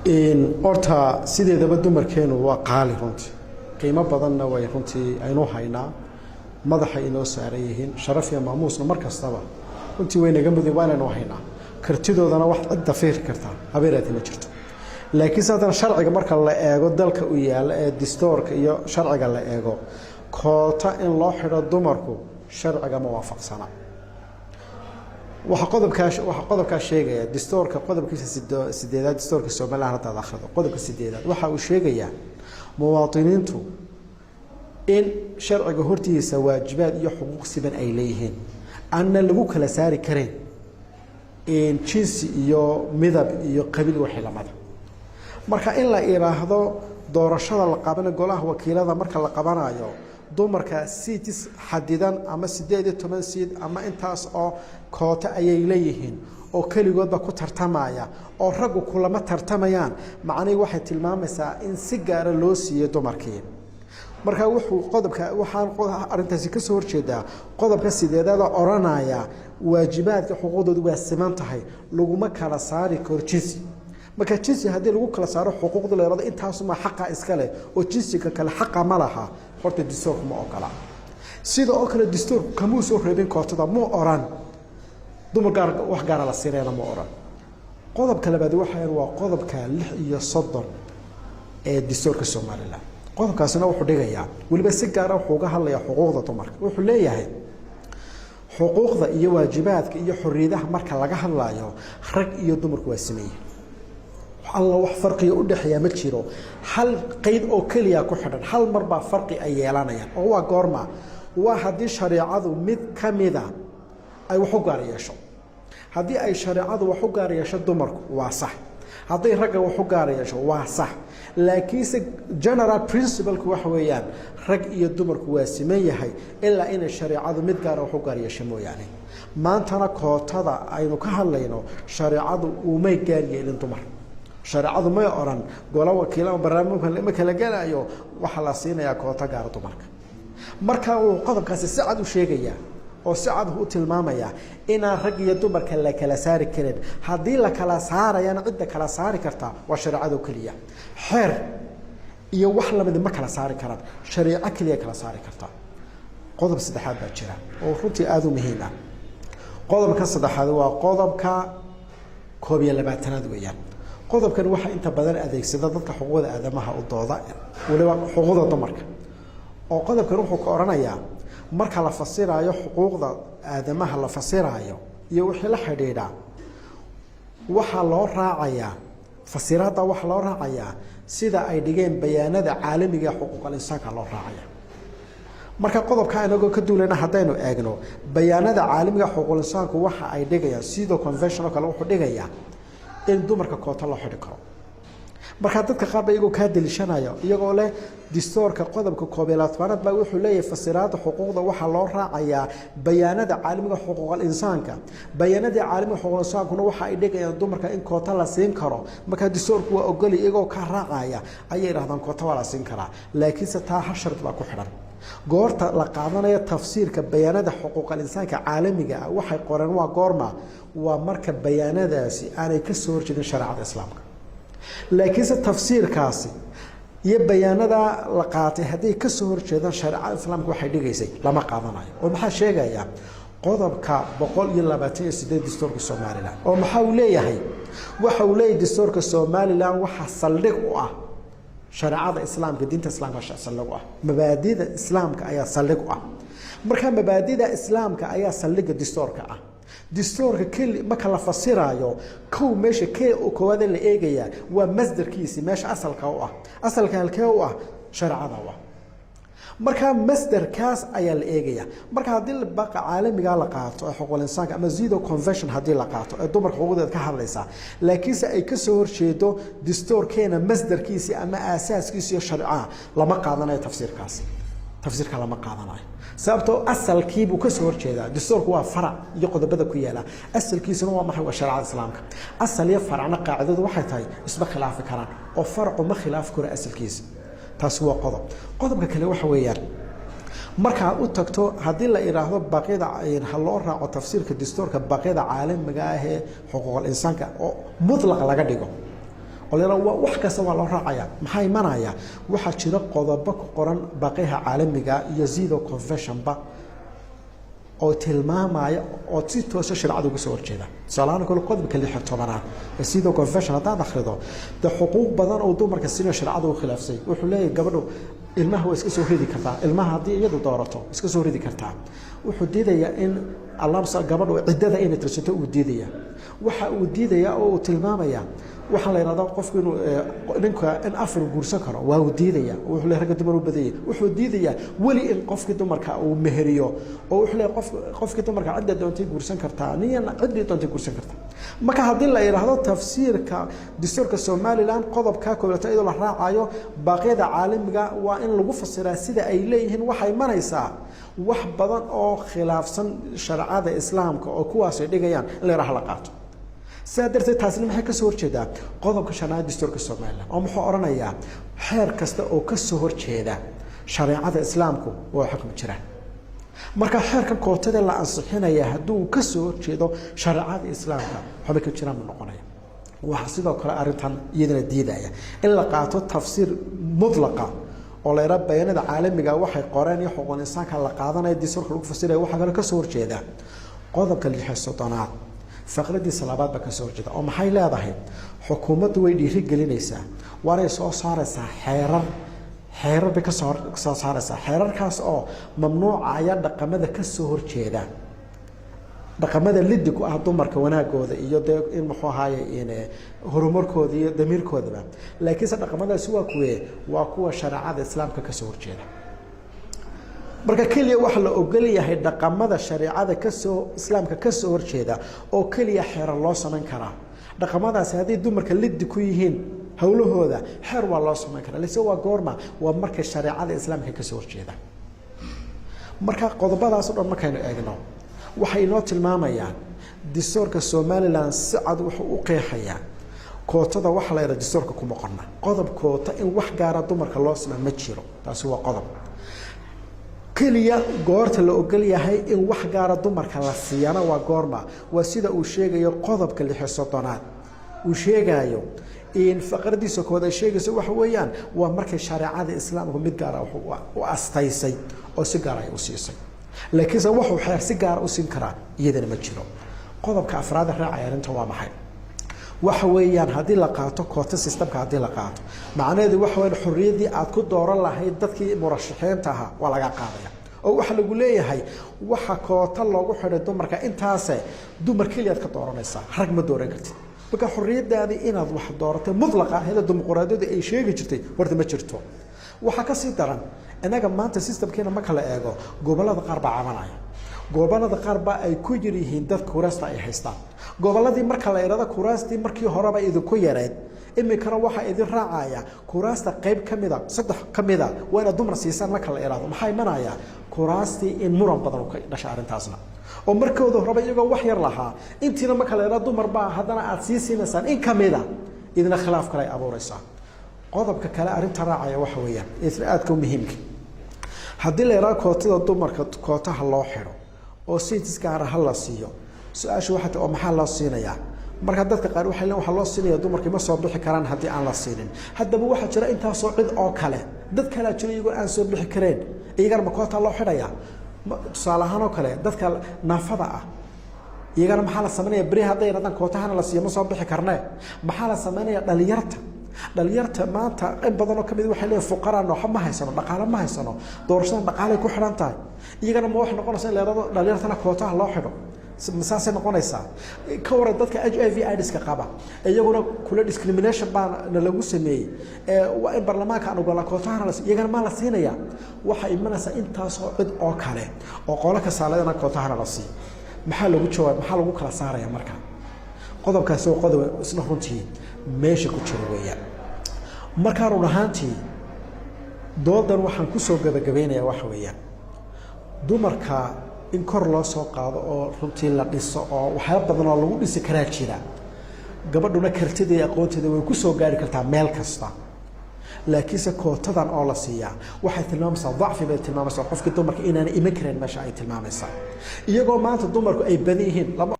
Horta sideedaba dumarkeenu waa qaali runtii, qiimo badanna way runtii aynu haynaa, madaxay inoo saaran yihiin, sharaf iyo maamuusna mar kastaba runtii way naga mudin, waa inaynu haynaa. Kartidoodana wax cid dafiiri kartaa habeeraati ma jirto. Laakiinse haddana sharciga marka la eego dalka u yaalla ee distoorka iyo sharciga la eego, koota in loo xidho dumarku sharciga ma waafaqsana. Waxaa qodobkaa sheegaya distoorka qodobkiisa sideedaad. Distoorka Somaliland haddaad akhrido qodobka sideedaad, waxa uu sheegayaa muwaadiniintu in sharciga hortiisa waajibaad iyo xuquuq siban ay leeyihiin, aanna lagu kala saari kareyn jinsi iyo midab iyo qabiil wixii lamida. Marka in la idhaahdo doorashada la qabanayo golaha wakiilada marka la qabanayo dumarka seats xadidan ama 18 seat ama intaas oo kooto ayay leeyihiin oo keligoodba ku tartamaya oo raggu kulama tartamayaan, macnihii waxay tilmaamaysaa in si gaara loo siiyey dumarkii. Marka wuxuu qodobka waxaan arrintaasi ka soo horjeedaa qodobka sideedaada odhanaya waajibaadka xuquuqdoodu waa siman tahay, laguma kala saari karo jinsi. Marka jinsi haddii lagu kala saaro xuquuqda leerada, intaasuma xaqa iska leh oo jinsiga kale xaqa ma laha, horta distoorku ma ogola. Sida oo kale distoorku kamuu soo reebin kootada, muu oran dumar gaar wax gaara la siinayana ma oran. Qodobka labaad waxa waa qodobka 36 ee distoorka Somaliland. Qodobkaasina wuxuu dhigayaa, weliba si gaara wuxuu uga hadlayaa xuquuqda dumarka. Wuxuu leeyahay xuquuqda iyo waajibaadka iyo xorriyadaha marka laga hadlayo, rag iyo dumarku waa simeeye, alla wax farqiga u dhexeeya ma jiro. Hal qeyd oo keliya ku xidhan, hal mar baa farqi ay yeelanayaan, oo waa goorma? Waa haddii shareecadu mid ka mida ay wax u gaar yeesho. Haddii ay shareecadu wax u gaar yeesho dumarku, waa sax. Hadday ragga wax u gaar yeesho, waa sax. Laakiinse general principle-ku waxa weeyaan rag iyo dumarku waa siman yahay, ilaa inay shareecadu mid gaara wax u gaar yeesho mooyaane. Maantana kootada aynu ka hadlayno shareecadu umay gaar yeelin dumar. Shareecadu may odhan golo wakiil ama barnaamijka ma kala gelayo waxaa la siinayaa kooto gaara dumarka. Marka uu qodobkaasi si cad u sheegayaa oo si cad u tilmaamayaa inaan rag iyo dumarka la kala saari karin. Haddii la kala saarayana, cidda kala saari kartaa waa shareecado keliya. Xeer iyo wax lamidi ma kala saari karaan, shareeco keliya kala saari kartaa. Qodob saddexaad baa jira oo runtii aada u muhiim ah. Qodobka saddexaad waa qodobka 21aad weeyaan. Qodobkan waxaa inta badan adeegsada dadka xuquuqda aadamaha u dooda, weliba xuquuqda dumarka, oo qodobkan wuxuu ka odhanayaa marka la fasiraayo xuquuqda aadamaha la fasiraayo iyo wixii la xidhiidha, waxaa loo raacayaa fasiraadda, waxaa loo raacayaa sida ay dhigeen bayaanada caalamiga ee xuquuqal insaanka loo raacaya. Marka qodobka inagoo ka duulayna, haddaynu eegno bayaanada caalamiga xuquuqul insaanku waxa ay dhigayaan, CEDAW Convention oo kale wuxuu dhigayaa in dumarka koota loo xidhi karo. Markaa dadka qaar ba iyagoo kaa deliishanaya, iyagoo leh distoorka qodobka 21aad baa wuxuu leeyahay fasiraadda xuquuqda waxaa loo raacayaa bayaanada caalamiga xuquuqal insaanka, bayaanadii caalamiga xuquuqal insaankuna waxa ay dhigayaan dumarka in koota la siin karo, markaa distoorku waa ogolay, iyagoo kaa raacaya ayay idhahdaan koota waa la siin karaa. Laakiinse taa hal shard baa ku xidhan. Goorta la qaadanayo tafsiirka bayaanada xuquuqal insaanka caalamiga ah waxay qoreen waa goorma? Waa marka bayaanadaasi aanay ka soo horjeedin shareecada Islaamka. Laakiinse tafsiirkaasi iyo bayaanada la qaatay hadday ka soo horjeedaan shareecada Islaamka waxay dhigaysay, lama qaadanayo. Oo maxaa sheegayaa qodobka 128 distoorka Somaliland? Oo maxaa uu leeyahay? Waxa uu leeyahay distoorka Somaliland waxaa saldhig u ah shareecada Islaamka, diinta Islaamka saldhig u ah, mabaadida Islaamka ayaa saldhig u ah. Marka mabaadida Islaamka ayaa saldhigga distoorka ah. Distoorka keli marka la fasiraayo, kow meesha ke koowaad la eegayaa waa masdarkiisi, meesha asalka u ah. Asalka halkee u ah? Shareecada u ah. Marka masdarkaas ayaa la eegaya. Marka haddii baqa caalamiga la qaato ee xuquuqul insaanka ama CEDAW Convention haddii la qaato ee dumarka xuquuqdeed ka hadlaysa, laakiinse ay kasoo horjeedo distoorkeena masdarkiisi ama aasaaskiisi iyo sharcaha, lama qaadanayo tafsiirkaasi, tafsiirka lama qaadanayo, sababtoo asalkiibuu kasoo horjeedaa. Distoorku waa farac iyo qodobada ku yaala, asalkiisuna waa maxay? Waa shareecada Islaamka. Asal iyo faracna qaacidadu waxay tahay isma khilaafi karaan, oo faracu ma khilaafi karo asalkiisa. Taasi waa qodob. Qodobka kale waxa weeyaan, markaad u tagto haddii la idhaahdo baqyada ha loo raaco tafsiirka distoorka baqyada caalamiga ah ee xuquuqal insaanka oo mutlaq laga dhigo. Oo wax kasta waa loo raacaya. Maxaa imanaya? Waxaa jira qodobo ku qoran baqiha caalamiga iyo CEDAW Conventionba oo tilmaamaya oo si toosa shareecada uga soo horjeeda. Tusaalahaan kale, qodobka 16aad ee CEDAW Convention haddaad akhrido, dee xuquuq badan oo dumarka siinayo shareecada u khilaafsay. Wuxuu leeyahay gabadhu ilmaha waa iska soo ridi kartaa, ilmaha haddii iyadu doorato iska soo ridi kartaa. Wuxuu diidayaa in allamsa gabadhu ciddada inay tirsato uu diidaya. Waxa uu diidayaa oo uu tilmaamaya waxaa la yidhahdaa qofku inuu ninka in afar guursan karo waa uu diidaya. Wuxuu leeyahay ragga dumar u badanyay. Wuxuu diidayaa weli in qofkii dumarka uu meheriyo, oo wuxuu leeyahay qofkii dumarka cidda doontay guursan kartaa, niyana ciddii doontay guursan kartaa. Marka haddii la yidhaahdo tafsiirka dastuurka Somaliland qodobka koobaad iyadoo la raacayo baaqyada caalamiga waa in lagu fasiraa sida ay leeyihiin, waxay imanaysaa wax badan oo khilaafsan shareecada Islaamka oo kuwaas ay dhigayaan in la yidhaha la qaato. Sidaa darteed taasina maxay kasoo horjeedaa? Qodobka shanaad dastuurka Somaliland, oo muxuu odhanayaa? Xeer kasta oo kasoo horjeeda shareecada Islaamku waa xukmi jiraan. Marka xeerkan kootada la ansixinaya hadduu kasoo horjeedo shareecada Islaamka, waxba ka jiraan ma noqonaya. Waxaa sidoo kale arrintan iyadana diidaya in la qaato tafsiir mutlaqa oo la yidhaha bayanada caalamiga waxay qoreen iyo xuquuqul insaanka la qaadanaya dastuurka lagu fasiraya. Waxaa kaloo kasoo horjeeda qodobka 36aad faqradiisa labaad baa kasoo horjeeda, oo maxay leedahay? Xukuumaddu way dhiiri gelinaysaa, waanay soo saaraysaa xeerar. Xeerar bay kasoo soo saaraysaa, xeerarkaas oo mamnuucaya dhaqamada kasoo horjeeda, dhaqamada lidi ku ah dumarka wanaagooda iyo dee in muxuu ahaaye in horumarkooda iyo damiirkoodaba. Laakiinse dhaqamadaasi waa kuwee? Waa kuwa shareecada Islaamka kasoo horjeeda. Marka keliya waxaa la ogol yahay dhaqamada shareecada kasoo Islaamka kasoo horjeeda oo keliya xeerar loo samayn karaa. Dhaqamadaasi hadday dumarka lidi ku yihiin howlahooda, xeer waa loo samayn karaa, lase waa goorma? Waa markay shareecada Islaamka kasoo horjeeda. Marka qodobadaas o dhan markaynu eegno, waxay inoo tilmaamayaan distoorka Somaliland si cad wuxuu u qeexayaa kootada. Waxa la yidhaha distoorka kuma qorna qodob koota in wax gaara dumarka loo simaa ma jiro. Taasi waa qodob keliya. Goorta la ogol yahay in wax gaara dumarka la siiyana waa goorma? Waa sida uu sheegayo qodobka 36aad uu sheegaayo in faqradiisa kood ay sheegayso. Waxa weeyaan waa markay shareecada Islaamku mid gaara u astaysay oo si gaara ay u siisay, laakiinse wuxuu xeer si gaara u siin karaa iyadana ma jiro. Qodobka afraad raacaya arrinta waa maxay? Waxa weeyaan haddii la qaato koota systemka, haddii la qaato, macnaheedu waxa weyan xorriyaddii aad ku dooran lahayd dadkii murashaxiinta ahaa waa laga qaadaya, oo waxaa lagu leeyahay waxa koota loogu xidhay dumarka intaase dumar keliyaad ka dooranaysaa, rag ma dooran kartid. Marka xorriyadaadii inaad wax dooratay mutlaqa ahayd dimuqraadiyadu ay sheegi jirtay horta ma jirto. Waxaa kasii daran, innaga maanta systemkeena marka la eego, gobollada qaar baa cabanaya, gobollada qaar baa ay ku yar yihiin dad kuraasta ay haystaan. Gobolladii marka la idhahdo kuraastii markii horeba idinku yareed, iminkana waxaa idin raacaya kuraasta qayb ka mida, saddex ka mida waa inaad dumar siisaan marka la idhahdo, maxaa imanaya? Kuraastii in muran badan ka dhasha arrintaasna, oo markooda horeba iyagoo wax yar lahaa, intiina marka la idhahdo dumar baa haddana aad sii siinaysaan in kamida, idina khilaaf kale ay abuureysaa. Qodobka kale arrinta raacaya waxa weeyaan isna aadka u muhiimka: haddii la yidhahdo kootada dumarka kootaha loo xidho oo seats gaara ha la siiyo, su-aashu waxay tahay oo maxaa loo siinayaa? Marka dadka qaar waxay leen waxaa loo siinaya dumarkii ma soo bixi karaan haddii aan la siinin. Haddaba waxaa jira intaasoo cid oo kale, dad kalea jira iyagoo aan soo bixi kareen, iyagana ma koota loo xidhayaa? Tusaale ahaan oo kale dadka naafada ah iyagana maxaa la samaynaya beri hadday yidhahdaan kootahana la siiyo ma soo bixi karnee? Maxaa la samaynaya dhalinyarta? Dhalinyarta maanta in badan oo kamid waxay leeyihin fuqaraa nooxo, ma haysano dhaqaale, ma haysano, doorashadan dhaqaalay ku xidhan tahay. Iyagana ma waxay noqonaysaa in la yidhahdo dhalinyartana kootaha loo xidho? Saasay noqonaysaa? Ka waran dadka HIV AIDS-ka qaba? Iyaguna kula discrimination baa na lagu sameeyey, waa in baarlamaanka aan ogola kootahana la, iyagana maa la siinaya? Waxaa imanaysaa intaasoo cid oo kale oo qolo kasaaladana kootahana la siiyo. Maxaa lagu jawaab? Maxaa lagu kala saaraya? Marka qodobkaasi waa qodob isna runtii meesha ku jira weeyaan. Markaa run ahaantii doodan waxaan kusoo gabagabaynayaa waxa weeyaan dumarka in kor loo soo qaado oo runtii la dhiso, oo waxyaaba badan oo lagu dhisi karaa jira. Gabadhuna kartida iyo aqoonteeda way ku soo gaari kartaa meel kasta, laakiinse kootadan oo la siiyaa waxay tilmaamaysaa dacfi bay tilmaamaysaa, qofkii dumarka inaanay iman karin meesha ay tilmaamaysaa, iyagoo maanta dumarku ay badan yihiin lama